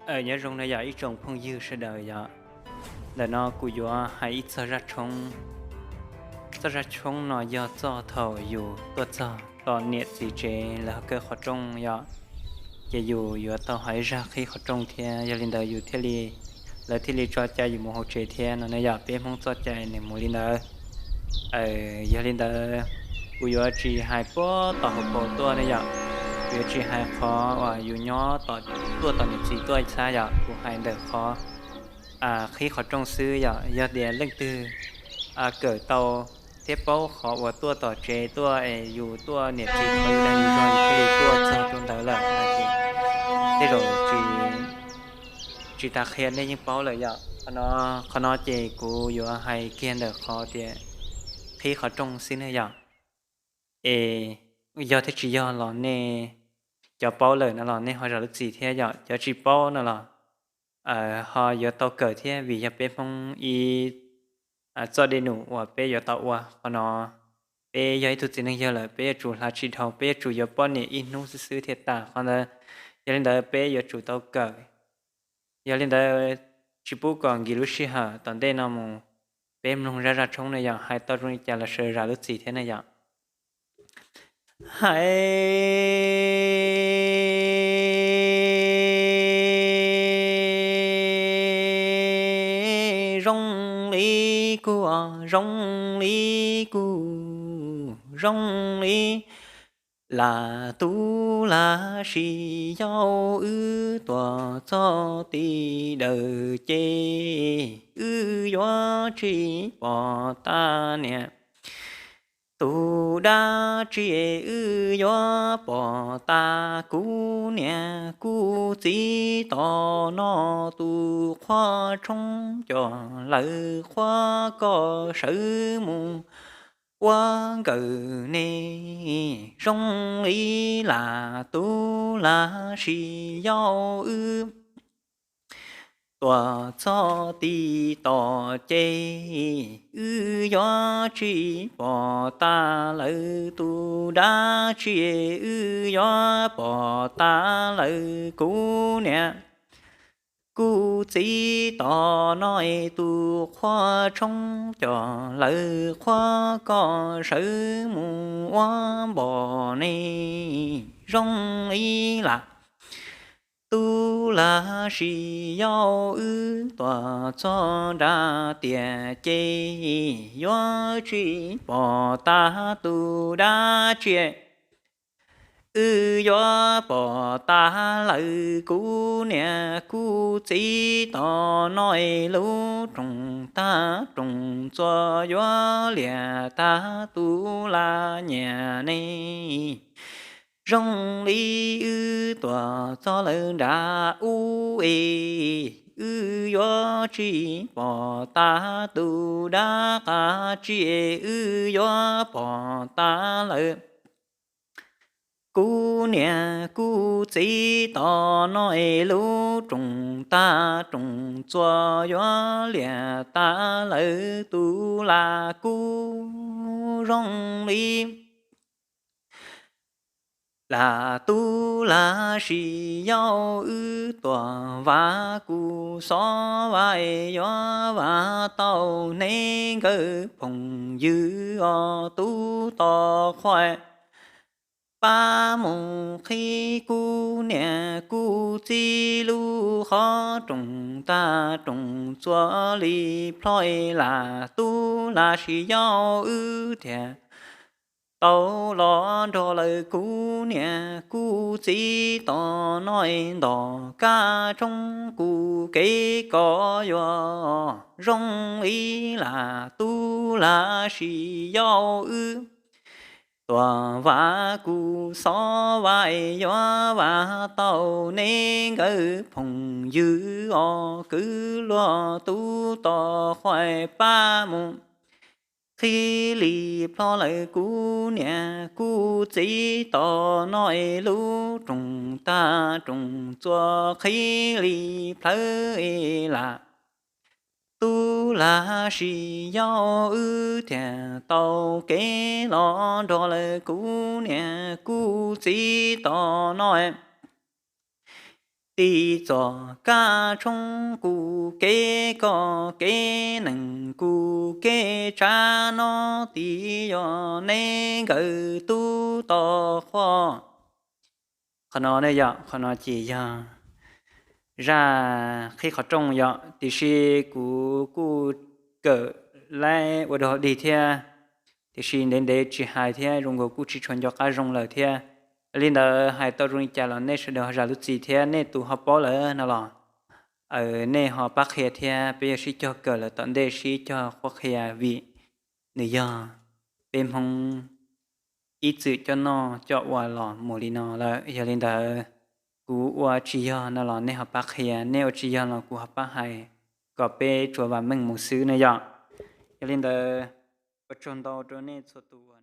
Nyob zoo no yog ib tsoom phooj ywg sawv daws yom. Ntawm no kuv yuav hais ib txog zaj tshoob. Txoj zaj tshoob no yog txoj thaum yus tuaj txog tom niam txiv tsev lawv ho kaw qhov rooj yom, ces yus yuav tau hais zaj qhib qhov rooj thiab. Yog li ntawd yus thiaj li, lawv thiaj li tso cai yus mus hauv tsev thiab no ne yom. Peb Hmoob txoj cai nws mus li ntawd. Yog li ntawd kuv yuav tsis hais puag tom hauv paus tuaj ne yom. Kuv yuav tsis hais qhov uas yus nyob tom, tuaj tom niam txiv tuaj xwb yom. Kuv hais ntawm qhov qhib qhov rooj xwb yom. Yog tias leej twg kawm tau thiab paub qhov uas tuaj tom tsev tuaj es yus tuaj niam txiv qhov yus dag yus zog yus thiaj li tuaj txog rau ntawd lawm no ces tej zaum tsis tas qhia nej yeej paub lawm yom. Qhov no ces kuv yuav hais kiag ntawm qhov tias qhib qhov rooj xwb ne yom. Es yog thiab tsis yog los nej, cov paub lawm no los nej ho zam lub txim thiab yom. Cov tsis paub no los ho yuav tau kawm thiab, vim yog peb Hmoob ib txoj dej num uas peb yuav tau ua qhov no. Peb yog ib tug txiv neej yawg lawm peb yuav tsum hla tsis dhau, peb yuav tsum yuav poj niam ib hnub xwb xwb thiaj tas qhov ntawd. Yog li ntawd peb yuav tsum tau kawm. Yog li ntawd tsis pub kom nkis lub sij hawm tom ntej no mus, peb mloog zaj zaj tshoob ne yom. Hais tau zoo li cas los sawv zam lub txim thiab ne yom. Hais zoo li kuv, zoo li kuv, zoo li lam tub lam sis yau wb tuaj txog tim dawm ces wb yuav tsis pom tas niam tus dab tsi, wb yuav pom tas kuv niam kuv txiv tom no tus qhua tshoob coj lawv qhua koj sawv mus ua nkawm ne. Zoo li lam tub lam sis yau wb tuaj txog tim tom ces wb yuav tsis pom tas lawv tus dab tsi, wb yuav pom tas lawv kuv niam kuv txiv tom no es tus qhua tshoob coj lawv qhua koj sawv mus ua npom ne. Zoo li lam tub lam sis yau wb tuaj txog nram tiaj ces yuav tsis pom tas tus dab tsi, wb yuav pom tas lawv kuv niam kuv txiv tom no es lub rooj tag rooj txuas yuav liam tag tus lam nyiam ne. Zoo li wb tuaj txog lawv nram ub es wb yuav tsis pom tas tus dab qab tsi, wb yuav pom tas lawv kuv niam kuv txiv tom no es lub rooj tag rooj txuas yuav liam tas lawv tus lam kub. Zoo li lam tub lam sis yau wb tuaj vav kuv xov vav es yuav vav tau neb nkawd phooj ywg os tub tos qhua pab mus qhib kuv niam kuv txiv lub qhov rooj tag rooj txuas li plho es lam tub lam sis yau wb thiaj tau los nrog lawv kuv niam kuv txiv tom no es ntom kab tshoob kuv kev koj yuav. Zoo li lam tub lam sis yau wb tuaj vav kuv xov vav es yuav vav tau neb nkawd phooj ywg os kwv luag tub tos qhua pab mus qhib li plho lawv kuv niam kuv txiv tom no es lub rooj tag rooj txuas qhib li plhawv es lam tub lam sis yau wb thiaj tau kev los nrog lawv kuv niam kuv txiv tom no Tiv txoj kab tshoob kuv kev koj kev nees kuv kev tsav no, tiv yog neb nkawd tub tau qhuas. Qhov no ne yog, qhov no ces yog zaj qhib qhov rooj yom, tiam sis kuv kuj kawm laib ua dog dig thiab, tiam sis ntev ntev tsis hais thiab zoo nkaus kuj tsis tshua nco qab zoo lawm thiab. Li ntawd hais tau zoo li cas los nej sawv daws ho zam lub txim thiab, nej tus ho paub lawm no los, aws, nej ho pab qhia thiab, peb yuav sib cog kawm lawm tom ntej sib cog qhuab qhia vim nws yog peb Hmoob ib txwm coj noj coj ua los mus li no lawm. Yog li ntawd, kuv ua tsis yog no los nej ho pab qhia, nej ua tsis yog los kuv ho pab hais, kom peb tsuas vam meej mus xwb ne yom. Yog li ntawd, ua tsaug ntau rau nej txhua tus uas